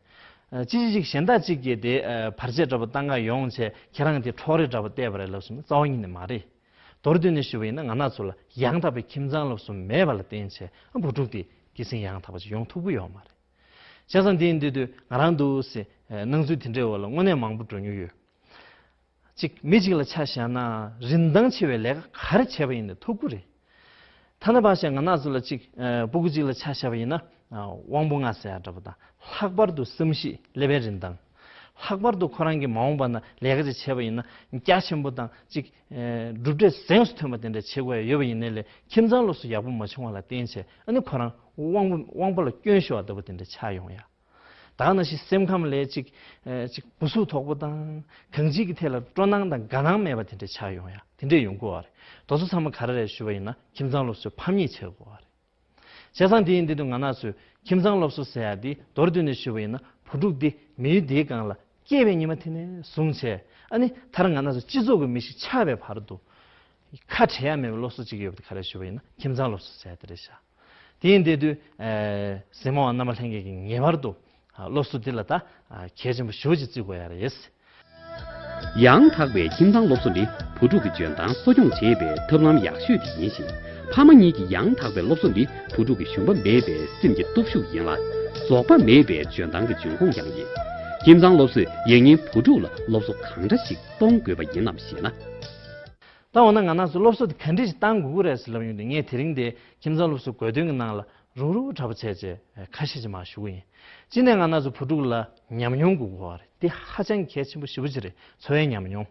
ཨ། ཅི་ཅི་ཅིག་གཞན་དག་ཅིག་གིས་དེ་ཨ་བར་ཆད་འདྲ་པོ་བཏང་ག་ཡོང་བྱས། ཁྱེད་རང་གིས་དེ་འཕྲོག་རེས་འདྲ་པོ་བལྟས་པ་རེད་ལབ་སོང་ན་རྩ་བ་ཉིད་ནས་མ་རེད། མདོར་བསྡུས་ནས་ཞུས་པ་ཡིན་ན་ང་རང་ཚོ་ལ་ཡང་དག་པའི་ཁྱིམ་ཚང་སློབ་གསོ་མེད་པ་ལ་བརྟེན་བྱས་ཨ་བུ་ཕྲུག་དེ་སྐྱེད་སྲིང་ཡང་དག་པ་ཅིག་ཡོང་ཐུབ་ཀྱི་ཡོད་མ་རེད། བྱས་ཙང་དེ་ཡིན་དུས་དུས་ང་རང་འདུག་སེ་ཨ་སྣང་ཚུལ་དེ་འདྲའི་འོག་ལ་དངོས་གནས་མང་པོ་འགྲོ་མྱོང་ཡོད། གཅིག་མི་གཅིག་ལ་ཆ་བཞག་ན་རིན་ཐང་ཆེ་བའི་ལས་ཀ་ག་རེ་བྱས་པ་ཡིན་ནའི་ཐུགས་ཁུར་རེད། ཐ་ན་ཕར་བཞག་ང་རང་ཚོ་ལ་གཅིག་ཨ་སྤུ་གུ་གཅིག་ལ་ཆ་བཞག་པ་ཡིན་ན། ཨ་དབང་པོ་ལྔ་ཟེར་ཡ་འདྲ་པོ་དང་། ལྷག་པར་དུ་བསམ་གཞིག་ཀླད་པའི་རིན་ཐང་། ལྷག་པར་དུ་ཁོ་རང་གིས་མ་འོངས་པ་ན་ལས་ཀ་ཅིག་བྱས་པ་ཡིན་ན་རྒྱ་ཆེན་པོ་དང་གཅིག་ཨ་གྲུབ་འབྲས་གཟེངས་སུ་ཐོན་པ་དེ་འདྲ་བྱེད་དགོས་ཡ་ཡོད་པ་ཡིན་ནའི་ལས། ཁྱིམ་ཚང་སློབ་གསོ་ཡག་པོ་མ་བྱུང་བ་ལ་བརྟེན་བྱས་ཨ་ནི་ཁོ་རང་དབང་པོ་དབང་པོ་ལ་སྐྱོན་ཤོར་བ་ལྟ་བུ་དེ་འདྲ་ཆགས་ཡོང་ཡ། ད་ག་ནང་བཞིན་སེམས་ཁམས་ལ་ཅིག་ཨ་ཅིག་སྒུག་སུག་དོག་པོ་དང་། གང་ཅིའི་ཐད་ལ་སྤྲོ་སྣང་དང་དགའ་སྣང་མེད་པ་དེ་འདྲ་ཆགས་ཡོང་ཡ་དེ་འདྲ་ཡོང་གི་ཡོད་རེད། དེ་ཚོ་ཚང་མ་ག་རེ་རེད་ཞུས་པ་ཡིན་ན་ཁྱིམ་ཚང་སློབ་གསོའི་ཕམ་ཉེས་ཆགས་ཀྱི་ཡོད་རེད། བྱས་ཙང་དེ་ཡིན་དུས་ང་རང་ཚོས་ཁྱིམ་ཚང་སློབ་གསོ་ཟེར་ཡ་དེ་མདོར་བསྡུས་ནས་ཞུས་པ་ཡིན་ན་བུ་ཕྲུག་དེ་མི་ཡུལ་དེའི་སྒང་ལ་སྐྱེས་པའི་ཉི་མ་དེ་ནས་བཟུང་བྱས། ཨ་ནི་ད་རུང་ང་རང་ཚོ་སྤྱི་ཚོགས་ཀྱི་མི་ཞིག་ཆགས་པའི་བར་དུ་ཁ་བྲལ་ཡ་མེད་པའི་སློབ་གསོ་གཅིག་ཡོད་པ་དེ་ག་རེ་ཞུས་པ་ཡིན་ན་ཁྱིམ་ཚང་སློབ་གསོ་ཟེར་ཡ་དེ་རེད་ཤག། དེ་ཡིན་དུས་དུས་ཨ་གཟིགས་མོ་བ་རྣམ་པ་ལྷན་རྒྱས་ཀྱིས་ངེས་པར་དུ་ཨ་སློབ་གསོ་འདི་ལ་ད་ཨ་གལ་ཆེན་པོ་ཞེ་པོ་ཅིག་བརྩི་དགོས་ཡ་རེད། ཡང་དག་པའི་ཁྱིམ་ཚང་སློབ་གསོ་ནི་བུ་ཕྲུག་གི་འཇོན་ཐང་གསོ་སྐྱོང་བྱེད་པའི་ཐབས་ལམ་ཡག་ཤོས་དེ་ཡིན་ཞིང་། ཕ་མ་གཉིས་ཀྱི་ཡང་དག་པའི་སློབ་གསོ་ནི་བུ་ཕྲུག་གི་ཞུམ་པ་མེད་པའི་སེམས་ཀྱི་སྟོབས་ཤུགས་ཡིན་ལ། རྫོགས་པ་མེད་པའི་འཇོན་ཐང་གི་འབྱུང་ཁུངས་ཀྱང་ཡིན། ཁྱིམ་ཚང་སློབ་གསོས་ཡང་སྙིང་བུ་ཕྲུག་ལ་སློབ་གསོ་གང་འདྲ་ཞིག་གཏོང་དགོས་པ་ཡིན་ནམ་ཞེ་ན། ད་འོ་ན་ང་རང་ཚོ་སློབ་གསོ་དེ་ག་འདྲ་ཞིག་བཏང་དགོས་ཀྱི་རེད་ཟེར་ལབ་ཡོང་དུས། ངས་དེ་རིང་འདིར་ཁྱིམ་ཚང་སློབ་གསོའི་དགོས་དོན་གྱི་ནང་ལ་རུག་རུག་འདྲ་པོ་བྱས་བྱས་ཁ་ཤས་ཅིག་མར་ཞུ་གི་ཡིན། གཅིག་ནས་ང་རང་ཚོ་བུ་ཕྲུག་ལ་ཉམས་མྱོང་དགོས་ཀྱི་ཡོད་རེད། དེ་ཧ་ཅང་གལ་ཆེན་པོ་ཞེ་པོ་ཅིག་རེད། འཚོ་བའི་ཉམས་མྱོང་།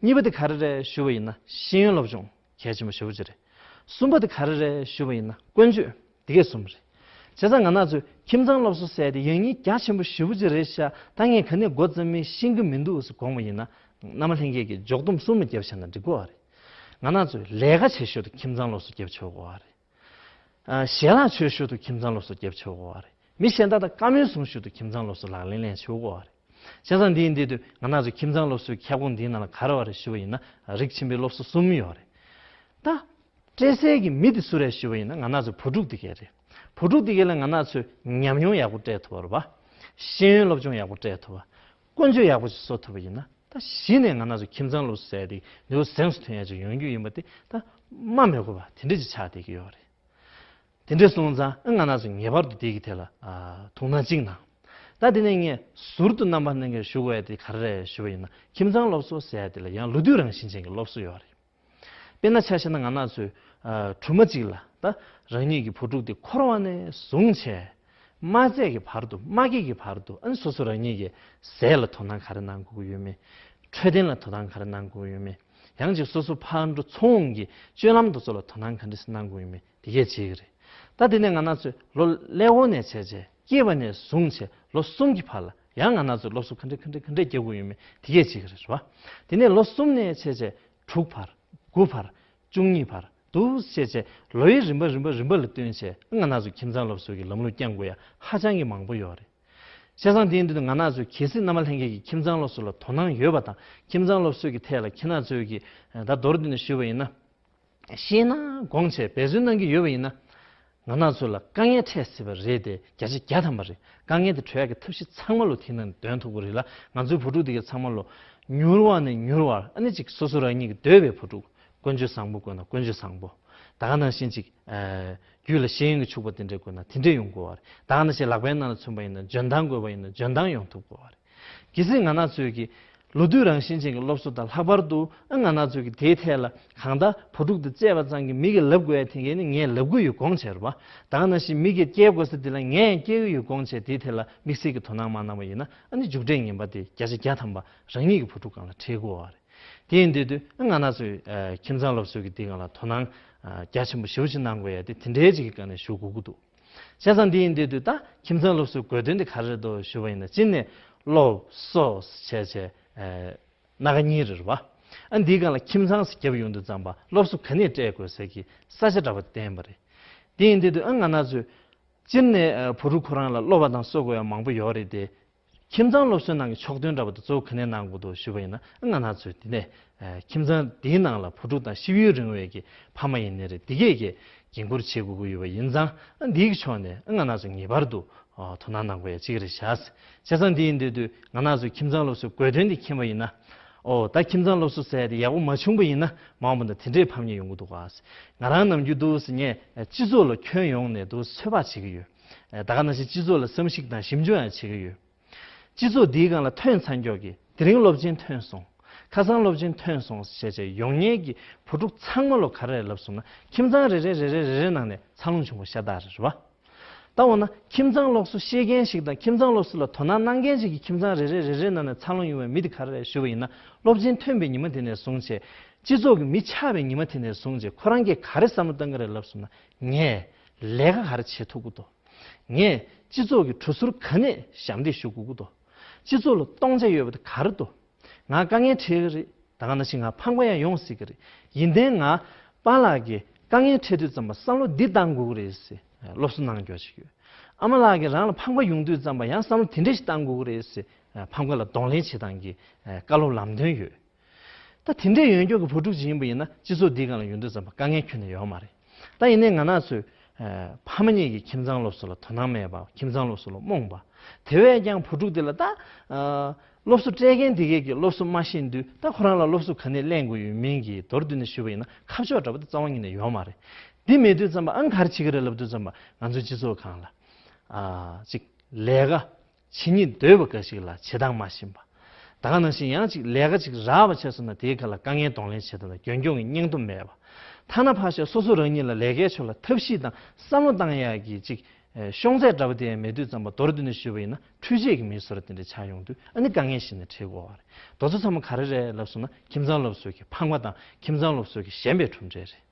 གཉིས་པ་དེ་ག་རེ་རེད་ཞུ་བ་ཡིན་ན་ཤེས་ཡོན་སློབ་སྦྱོང་གལ་ཆེན་པོ་ཞེ་པོ་ཅིག་རེད། གསུམ་པ་དེ་ག་རེ་རེད་ཞུ་བ་ཡིན་ན་ཀུན་སྤྱོད། དེ་གས་གསུམ་རེད། བྱས་ཙང་ང་རང་ཚོས་ཁྱིམ་ཚང་སློབ་གསོ་ཟེར་དེ་ཡང་སྙིང་རྒྱ་ཆེན་པོ་ཞེ་པོ་ཅིག་རེད་ཤག། ད་ངས་ག་ནས་འགོ་བརྩམས་མིན་ཤེས་ཀྱི་མི་འདུག་ཟེར་དགོངས་པ་ཡིན་ན། རྣམ་པ་ལྷན་རྒྱས་ཀྱིས་འཇོག་སྡོམ་གསུམ་ལ་བརྒྱབ་བྱས་ན་འགྲིག་གི་ཡོད་རེད། ང་རང་ཚོས་ལས་ཀ་བྱེད་ཞོར་དུ་ཁྱིམ་ཚང་སློབ་གསོ་བརྒྱབ་ཆོག་གི་ཡོད་རེད། ཨ་ཞལ་ལག་མཆོད་ཞོར་དུ་ཁྱིམ་ཚང་སློབ་གསོ་བརྒྱབ་ཆོག་གི་ཡོད་རེད། མི་གཞན་དག་དང་བཀའ་མོལ་གསུང་ཞོར་དུ་ཁྱིམ་ཚང་སློབ་གསོ་ལག་ལེན་ལེན་ཆོག་གི་ཡོད་རེད། བྱས་ཙང་འདི་ཡིན་དུས་དུས་ང་རང་ཚོ་ཁྱིམ་ཚང་སློབ་གསོའི་ཁྱབ་ཁོངས་འདིའི་ནང་ལ་ག་རེ་ཡོད་རེད་ཞུ་བ་ཡིན་ན་རིགས་ཁྱིམ་པའི་སློབ་གསོ་གསུམ་ཡོད་རེད། ད་སྤྲད་སའི་གི་མི་དེ་སུ་རེད་ཞུ་བ་ཡིན་ན་ང་རང་ཚོ་བུ་ཕྲུག་དེ་གས་རེད། བུ་ཕྲུག་དེ་གས་ལ་ང་རང་ཚོས་ཉམས་མྱོང་ཡག་པོ་སྤྲད་ཐུབ་པ་རེད་པ། ཤེས་ཡོན་སློབ་སྦྱོང་ཡག་པོ་སྤྲད་ཐུབ་པ། ཀུན་སྤྱོད་ཡག་པོ་ཞིག་བཟོ་ཐུབ་པ་ཡིན་ན། ད་གཞི་ནས་ང་རང་ཚོ་ཁྱིམ་ཚང་སློབ་གསོ་ཟེར་དེ་ནུས་པ་གཟེངས་སུ་ཐོན་ཡ་ཅིག་ཡོང་རྒྱུ་ཡིན་པ་དེ་ད་སྨྲ་མི་དགོས་པ་དེ་འདྲ་ཅིག་ཆགས་བསྡད་ཀྱི་ཡོད་རེད། དེ་འདྲ་སོང་ཙང་ཨ་ང་རང་ཚོ་ངེས་པར་དུ་དེ་གི་ཐད་ལ་ཨ་ཐུགས་སྣང་གཅིག་གནང་། ད་དེ་ནས་ངས་ཟུར་དུ་རྣམ་པ་སྣ་ཚོགས་ཞུ་དགོས་ཡ་དེ་ག་རེ་རེད་ཞུ་བ་ཡིན་ན་ཁྱིམ་ཚང་སློབ་གསོ་ཟེར་ཡ་དེ་ལ་ཡང་ལོ་དུས་རང་བཞིན་ཅན་གྱི་སློབ་གསོ་ཡོད་རེད། དཔེར་ན་ཆ་བཞག་ན་ང་རང་ཚོས་ཨ་སྦྲུམ་མ་གཅིག་ལ་ད་རང་ཉིད་ཀྱི་བུ་ཕྲུག་དེ་འཁོར་བ་ནས་བཟུང་བྱས། མ་བཙས་ཀྱི་བར་དུ་མ་སྐྱེས་ཀྱི་བར་དུ་ཨ་ནི་སོ་སོ་རང་ཉིད་ཀྱི་ཟས་ལ་དོ་སྣང་ག་རེ་གནང་དགོས་ཀྱི་ཡོད་མེད། འཕྲོད་བསྟེན་ལ་དོ་སྣང་ག་རེ་གནང་དགོས་ཀྱི་ཡོད་མེད། ཡང་ཅིག་སོ་སོ་ཕར་འགྲོ་ཚུར་འོང་གི་སྤྱོད་ལམ་དེ་ཚོ་ལ་དོ་སྣང་ག་འདྲ་ཞིག་གནང་དགོས་ཀྱི་ཡོད་མེད་དེ་གས་བྱེད་ཀྱི་རེད། ད་དེ་ནས་ང་རང་ཚོས་ལོ་ཀླད་ཀོར་ནས་བྱས་བྱས་སྐྱེས་པ་ནས་བཟུང་བྱས་ལོ་གསུམ་གྱི་བར་ལ་ཡང་ང་རང་ཚོས་སློབ་གསོ་ག་འདྲ་ག་འདྲ་ག་འདྲ་རྒྱག་དགོས་ཡོད་མེད་དེ་གས་བྱེད་ཀྱི་རེད་བ། དེ་ནས་ལོ་གསུམ་ནས་བྱས་བྱས་དྲུག་བར། དགུ་བར། བཅུ་གཉིས་བར། འདུག་བྱས་བྱས་ལོའི་རིམ་པ་རིམ་པ་རིམ་པ་ལ་བསྟུན་བྱས་ང་རང་ཚོ་ཁྱིམ་ཚང་སློབ་གསོ་གི་ལམ་ལུགས་བསྐྱང་དགོས་ཡ་ཧ་ཅང་གི་མང་པོ་ཡོད་རེད། བྱས་ཙང་དེ་ཡིན་དུས་ང་རང་ཚོས་གལ་སྲིད་རྣམ་པ་ལྷན་རྒྱས་ཀྱིས་ཁྱིམ་ཚང་སློབ་གསོ་ལ་དོ་སྣང་ཡོད་པ་དང་ཁྱིམ་ཚང་སློབ་གསོ་གི་ཐད་ལ་ཁྱེད་རང་ཚོས་ཀྱི་ད་མདོར་བསྡུས་ནས་ཞུས་པ་ཡིན་ན། ཤེས་ན་དགོངས་བྱས་འབད་བརྩོན་གནང་གི་ཡོད་པ་ཡིན་ན། ང་རང་ཚོ་ལ་དཀའ་ངལ་འཕྲད་སྲིད་པ་རེད་དེ་བརྒྱ་ཆ་བརྒྱ་ཐམ་པ་རེད། དཀའ་ངལ་དེ་གྲོལ་ཡག་གི་ཐབས་ཤེས་ཚང་མ་ལོ་དེའི་ནང་འདོན་ཐུབ་ཀྱི་རེད་ལ། ང་ཚོའི་བུ་ཕྲུག་དེ་གའི་ཚང་མ་ལོ་མྱུར་བ་ནས་མྱུར་བར་ཨ་ནི་ཅིག་སོ་སོ་རང་ཉིད་ཀྱི་འདོད་པའི་བུ་ཕྲུག་ཀུན་སྤྱོད་བཟང་པོ་དགོས་ན་ཀུན་སྤྱོད་བཟང་པོ། ད་ག་ནང་བཞིན་ཅིག་ཨ་རྒྱུད་ལ་ཤེས་ཡོན་གྱི་ཕྱུག་པ་དེ་འདྲ་དགོས་ན་དེ་འདྲ་ཡོང་དགོས་པ་རེད། ད་ག་ནང་བཞིན་ལག་པའི་ནང་ལ་མཚོན་པ་ཡིན་ན་འཇོན་ཐང་དགོས་པ་ཡིན་ན་འཇོན་ཐང་ཡོང་ཐུབ་དགོས་པ་རེད། གལ་སྲིད་ང་རང་ཚོའི་གི་ལོ་དུས་རང་བཞིན་ཅན་གྱི་སློབ་གསོ་དང་ལྷག་པར་དུ་ཨ་ང་རང་ཚོའི་གི་དེའི་ཐད་ལ་གང་ལྟར་བུ་ཕྲུག་དེ་བཙས་པ་ཙམ་གྱིས་མི་གིས་ལབ་དགོས་ཡ་དེ་གས་ནི་ངས་ལབ་གི་ཡོད་དགོངས་བྱས་རེད་པ། ད་ག་ནང་བཞིན་མི་གིས་སྐྱེལ་དགོས་ས་དེ་ལ་ངས་སྐྱེལ་གི་ཡོད་དགོངས་བྱས་དེའི་ཐད་ལ་དམིགས་བསལ་གྱི་དོ་སྣང་མ་གནང་བ་ཡིན་ན་ཨ་ནི་མཇུག་འབྲས་ངན་པ་དེ་བརྒྱ་ཆ་བརྒྱ་ཐམ་པ་རང་ཉིད་ཀྱི་བུ་ཕྲུག་སྒང་ལ་འཕྲད་དགོས་པ་རེད། དེ་ཡིན་དུས་དུས་ང་རང་ཚོའི་ཨ་ཁྱིམ་ཚང་སློབ་གསོའི་གི་འདི་སྒང་ལ་དོ་སྣང་ཨ་རྒྱ་ཆེན་པོ་ཞེ་པོ་ཅིག་གནང་དགོས་ཡ་དེ་དེ་འདྲའི་ཅིག་གི་སྒང་ནས་ཞུ་དགོས་ཀྱི་འདུག། བྱས་ཙང་འདི་ཡིན་དུས་དུས་ད་ཁྱིམ་ཚང་སློབ་གསོའི་དགོས་དོན་དེ་ག་རེ་རེད་འདུག་ཞུ་བ་ཡིན་ན། གཅིག་ནས་སློབ་གསོ་བྱས་བྱས་ཨ་ སྣ་ཁ་གཉིས་རེད་བ། ཨ་འདིའི་སྒང་ལ་ཁྱིམ་ཚང་ཟེར་བརྒྱབ་ཡོང་དུས་ཙམ་པ་སློབ་གསོ་ག་ནས་སྤྲད་དགོས་ཟེར་གྱི་ས་ཆ་འདྲ་པོ་བསྟན་པ་རེད། དེ་ཡིན་དུས་དུས་ཨ་ང་རང་ཚོས་སྤྱིར་ནས་ཨ་བུ་ཕྲུག་ཁོ་རང་ལ་སློབ་པ་དང་གསོ་དགོས་ཡ་མང་པོ་ཡོད་རེད་དེ། ཁྱིམ་ཚང་སློབ་གསོའི་ནང་གི་ཕྱོགས་སྟོན་འདྲ་པོ་དེ་གཙོ་བོ་ག་ནས་གནང་དགོས་འདུག་ཞུས་པ་ཡིན་ན། ཨ་ང་རང་ཚོས་དེ་ནས་ཨ་ཁྱིམ་ཚང་དེའི་ནང་ལ་བུ་ཕྲུག་དང་གཤིས་ཡུན་རིང་བའི་གི་ཕ་མ་ཡིན་ནའི་རེད། དེ་གས་ཀྱི་འགན་འཁུར་བྱེད་དགོས་ཀྱི་ཡོད་པ་ཡིན་ཙང་། ཨ་འདིའི་ཕྱོགས་ནས་ཨ་ང་རང་ཚོ་ངེས་པར་དུ་ཨ་དོ་སྣང་གནང་དགོས་ཡ་གཅིག་རེད་ཤག། བྱས་ཙང་དེ་ཡིན་དུས་དུས་ང་རང་ཚོས་ཁྱིམ་ཚང་སློབ་གསོའི་དགོས་དོན་དེ་མཁྱེན་པ་ཡིན་ན། ཨོ་ད་ཁྱིམ་ཚང་སློབ་གསོ་ཟེར་ཡ་དེ་ཡག་པོ་མ་བྱུང་པ་ཡིན་ན་མ་འོངས་པ་ན་དེ་འདྲའི་ཕམ་ཉེས་ཡོང་གི་འདུག་ག། ང་རང་ནམ་རྒྱུན་འདུག་སེ་ངས་སྤྱི་ཚོགས་ལ་ཁྱོན་ཡོངས་ནས་འདུག་ཚོད་དཔག་བྱེད་ཀྱི་ཡོད། ད་ག་ནང་བཞིན་སྤྱི་ཚོགས་ལ་བསམ་གཞིག་དང་ཞིབ་འཇུག་ཡང་བྱེད་ཀྱི་ཡོད། སྤྱི་ཚོགས་འདིའི་སྒང་ལ་ཐོན་ཚར་མགྱོགས་ཀྱི་དེ་རིང་སློབ་ཆེན་ཐོན་སོང་། ཁ་སང་སློབ་ཆེན་ཐོན་སོང་ཞེས་བྱས་ཡོང་མཁན་གྱི་བུ་ཕྲུག་ཚང་མ་ལོ་ག་རེ་རེད་ལབ་སོང་ན། ཁྱིམ་ཚང་རེ་རེ་རེ་རེ་རེ་རེ་ནང་ནས་འཚར་ལོངས་བྱུང་བ་ཤ་སྟག་རེད་བ། ད་འོ་ན་ཁྱིམ་ཚང་སློབ་གསོ་ཤེས་མཁན་ཞིག་དང་ཁྱིམ་ཚང་སློབ་གསོ་ལ་དོ་སྣང་གནང་མཁན་ཞིག་གི་ཁྱིམ་ཚང་རེ་རེ་རེ་རེ་ནང་ནས་འཚར་ལོངས་ཡོང་བའི་མི་དེ་ག་རེ་རེད་ཞུས་པ་ཡིན་ན། སློབ་ཆེན་ཐོན་པའི་ཉི་མ་དེ་ནས་བཟུང་བྱས་སྤྱི་ཚོགས་ཀྱི་མི་ཆགས་པའི་ཉི་མ་དེ་ནས་བཟུང་བྱས་ཁོ་རང་གིས་ག་རེ་བསམ་བློ་བཏང་གི་རེད་ལབ་སོང་ན། ངས་ལས་ཀ་ག་རེ་བྱེད་ཐུབ་ཀྱི་འདུག། ངས་སྤྱི་ཚོགས་ཀྱི་གྲུ་ཟུར་ག་ནས་ཞབས་འདེགས་ཞུ་དགོས་ཀྱི་འདུག། སྤྱི་ཚོགས་ལ་གཏོང་ཆ་ཡོད་པ་དེ་ག་རེ་འདུག། ང་དཀའ་ངལ་འཕྲད་ཀྱི་རེད། ད་ག་ནང་བཞིན་ང་ཕམ་ཁ་ཡང་ཡོང་སྲིད་ཀྱི་རེད། ཡིན་ཏེ་ང་པཱ་ལགས་ཀྱི་དཀའ་ངལ་འཕྲད་དུས་ཙམ་པ་བསམ་བློ་འདི་བཏང་དགོས་ཀྱི་རེད་ཟེར་སློབ་གསོ་གནང་རྒྱུ་ཞིག་ཡོད། ཨ་མ་ལགས་ཀྱིས་རང་ལ་ཕམ་ཁ་ཡོང་དུས་ཙམ་པ་ཡང་བསམ་བློ་དེ་འདྲ་ཞིག་བཏང་དགོས་ཀྱི་རེད་ཟེར་ཕམ་ཁ་ལ་གདོང་ལེན་བྱེད་སྟངས་ཀྱི་བཀའ་སློབ་ལམ་སྟོན་ཡོད། ད་དེ་འདྲའི་ཡོན་སྐྱོང་གི་བུ་ཕྲུག་ཅིག་ཡིན་པ་ཡིན་ན་སྤྱི་ཚོགས་འདིའི་སྒང་ལ་ཡོང་དུས་ཙམ་པ་དཀའ་ངལ་ཁྱོན་ནས་ཡོད་མ་རེད། ད་ཡིན་ནའི་ང་རང་ཚོས་ཨ་ཕ་མ་གཉིས་ཀྱིས་ཁྱིམ་ཚང་སློབ་གསོ་ལ་དོ་སྣང་མེད་པ། ཁྱིམ་ཚང་སློབ་གསོ་ལ་རྨོངས་པ། དེ་བས་ཀྱང་བུ་ཕྲུག་དེ་ལ་ད་ཨ་སློབ་གསོ་སྤྲད་མཁན་དེ་གས་ཀྱིས་སློབ་གསོ་མ་ཤེས་དུས་ད་ཁོ་རང་ལ་སློབ་གསོ་ག་ནས་ལེན་དགོས་ཡོད་མིན་གྱི་མདོར་བསྡུས་ནས་ཞུས་པ་ཡིན་ན་ཁ་ཕྱོགས་འདྲ་པོ་དེ་རྩ་བ་ཉིད་ནས་ཡོད་མ་རེད། འདི་མེད་དུས་ཙམ་པ་ཨང་ག་རེ་བྱེད་ཀྱི་རེད་ལབ་དུས་ཙམ་པ་ང་ཚོའི་སྤྱི་ཚོགས་སྒང་ལ་ཨ་ཅིག་ལས་ཀ་བྱེད་སྙིང་འདོད་པ་འགའ་ཞིག་ལ་བྱེད་སྟངས་མ་ཤེས་པ། ད་ག་ནང་བཞིན་ཡང་ཅིག་ལས་ཀ་ཅིག་རག་པ་བྱས་སོང་ན་དེའི་ཁ་ལ་དཀའ་ངལ་གདོང་ལེན་བྱེད་སྟངས་དང་རྒྱུན་སྐྱོང་གི་སྙིང་སྟོབས་མེད་པ། ཐ་ན་ཕར་བཞག་སོ་སོ་རང་ཉིད་ལ་ལས་ཀའི་ཕྱོགས་ལ་ཐབས་ཤེས་དང་བསམ་བློ་བཏང་ཡག་གི་ཅིག་ཤོང་ཚད་འདྲ་པོ་དེ་ཡང་མེད་དུས་ཙམ་པ་མདོར་བསྡུས་ནས་ཞུས་པ་ཡིན་ན་འཕྲུལ་ཆས་ཀྱི་མི་བཟོ་འདྲ་དེ་འདྲ་ཆགས་ཡོང་དུས་ཨ་ནི་དཀའ་ངལ་ཞིག་ནས་འཕྲད་དགོས་པ་རེད། དེ་ཚོ་ཚང་མ་ག་རེ་རེད་ལབ་སོང་ན་ཁྱིམ་ཚང་སློབ་གསོ་གི་ཕངས་པ་དང་ཁྱིམ་ཚང་སློབ་གསོ་གི་ཞན་པའི་གྲུབ་འབྲས་རེད།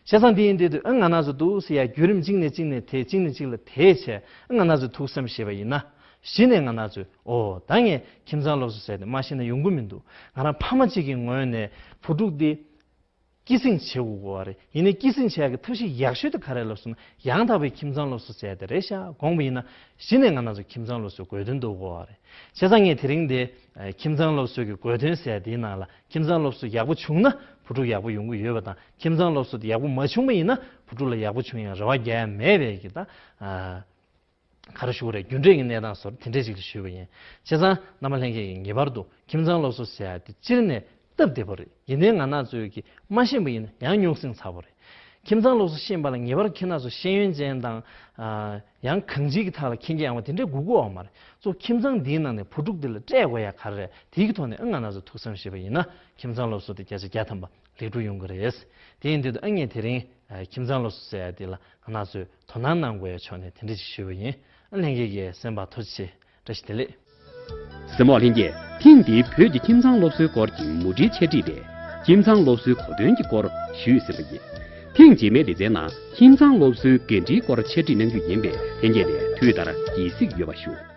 བྱས་ཙང་དེ་ཡིན་དུས་དུས་ཨ་ང་རང་ཚོ་འདུག་སེ་ཡ་བརྒྱུད་རིམ་གཅིག་ནས་གཅིག་ནས་དེད་གཅིག་ནས་གཅིག་ལ་དེད་བྱས་ཨ་ང་རང་ཚོས་ཐུགས་བསམ་བཞེས་པ་ཡིན་ན། གཞི་ནས་ང་རང་ཚོས་ཨོ་ད་ངས་ཁྱིམ་ཚང་སློབ་གསོ་ཟེར་ཏེ་མ་ཤེས་ན་ཡོང་གི་མི་འདུག། ང་རང་ཕ་མ་གཅིག་གི་ངོས་ནས་བུ་ཕྲུག་འདི་སྐྱེད་སྲིང་བྱེད་དགོས་པ་རེད། ཡིན་ནའི་སྐྱེད་སྲིང་བྱེད་ཡག་གི་ཐབས་ཤེས་ཡག་ཤོས་དེ་ག་རེ་ལབ་སོང་ན་ཡང་དག་པའི་ཁྱིམ་ཚང་སློབ་གསོ་ཟེར་དེ་རེད་ཤག་དགོངས་པ་ཡིན་ན། གཞི་ནས་ང་རང་ཚོ་ཁྱིམ་ཚང་སློབ་གསོའི་དགོས་དོན་འདུག་གོ་བ་རེད། བྱས་ཙང་ངས་དེ་རིང་འདི་ཨ་ཁྱིམ་ཚང་སློབ་གསོའི་གི་དགོས་དོན་ཟེར་དེའི་ནང་ལ་ཁྱིམ་ཚང་སློབ་གསོ་ཡག་པོ་བྱུང་ན་བུ་ཕྲུག་ཡག་པོ་ཡོང་གི་ཡོད་པ་དང་ཁྱིམ་ཚང་སློབ་གསོ་དེ་ཡག་པོ་མ་བྱུང་བ་ཡིན་ན་བུ་ཕྲུག་ལ་ཡག་པོ་བྱུང་ཡང་རེ་བ་རྒྱག་ཡ་མེད་པའི་གི་ད་ཨ་ག་རེ་ཞུ་དགོས་རེད། རྒྱུ་འབྲས་ཀྱི་གནས་སྟངས་སོགས་དེ་འདྲས་ཅིག་ལ་ཞུས་པ་ཡིན། བྱས་ཙང་རྣམ་པ་ལྷན་རྒྱས་ཀྱིས་ངེས་པར་དུ་ཁྱིམ་ཚང་སློབ་གསོ་ཟེར་ཡ་དེ་སྤྱིར་ནས་སྟབས་བདེ་པོ་རེད། ཡིན་ནའི་ང་རང་ཚོས་ཀྱིས་མ་ཤེས་པ་ཡིན་ན་ཡང་རྙོག་ཟིང་ཚ་པོ་རེད། ཁྱིམ་ཚང་སློབ་གསོ་ཤེས་པ་ལ་ངེས་པར་ཁྱེད་རང་ཚོ་ཤེས་ཡོན་ཅན་དང་ཨ་ཡང་གང་ཅིའི་གི་ཐད་ལ་མཁྱེན་རྒྱ་ཡངས་པ་དེ་འདྲས་དགོས་ཀྱི་ཡོད་མ་རེད། གཙོ་ཁྱིམ་ཚང་འདིའི་ནང་ནས་བུ་ཕྲུག་འདི་ལ་སྤྲད་དགོས་ཡ་ག་རེ་རེད། དེའི་གི་ཐོག་ནས་ཨ་ང་རང་ཚོ་ཐུགས་བསམ་བཞེས་པ་ཡིན་ན་ཁྱིམ་ཚང་སློབ་གསོ་དེ་བརྒྱ་ཆ་བརྒྱ་ཐམ་པ་ལེགས་གྲུབ་ཡོང་གི་རེད། དེ་ཡིན་དུས་ཨ་ངས་དེ་རིང་ཨ་ཁྱིམ་ཚང་སློབ་གསོ་ཟེར་ཡ་དེ་ལ་ང་རང་ཚོས་དོ་སྣང་གནང་དགོས་ཡ་ཕྱོགས་ནས་དེ་འདྲ་ཞིག་ཞུས་པ་ཡིན། ཨ་ལྷན་རྒྱས་ཀྱིས་གསན་པར་ཐུགས་རྗེ་ཆེ། བཀྲ་ཤིས་བདེ་ལེགས། གཟིགས་མོ་ལྷན་རྒྱས། ཐེངས་འདིའི་བོད་ཀྱི་ཁྱིམ་ཚང་སློབ་གསོའི་སྐོར་གྱི་མུ་འབྲེལ་འཆད་ཁྲིད་དེ་ཁྱིམ་ཚང་སློབ་གསོའི་གོ་དོན་གྱི་སྐོར་ཞུས་ཟིན་པ་ཡིན། ཐེངས་རྗེས་མའི་ལེ་ཚན་ནང་ཁྱིམ་ཚང་སློབ་གསོའི་འགན་འཁྲིའི་སྐོར་འཆད་ཁྲིད་གནང་རྒྱུ་ཡིན་པས་ལྷན་རྒྱས་ནས་དུས་ལྟར་དགྱེས་གཟིགས་ཡོད་པ་ཞུ།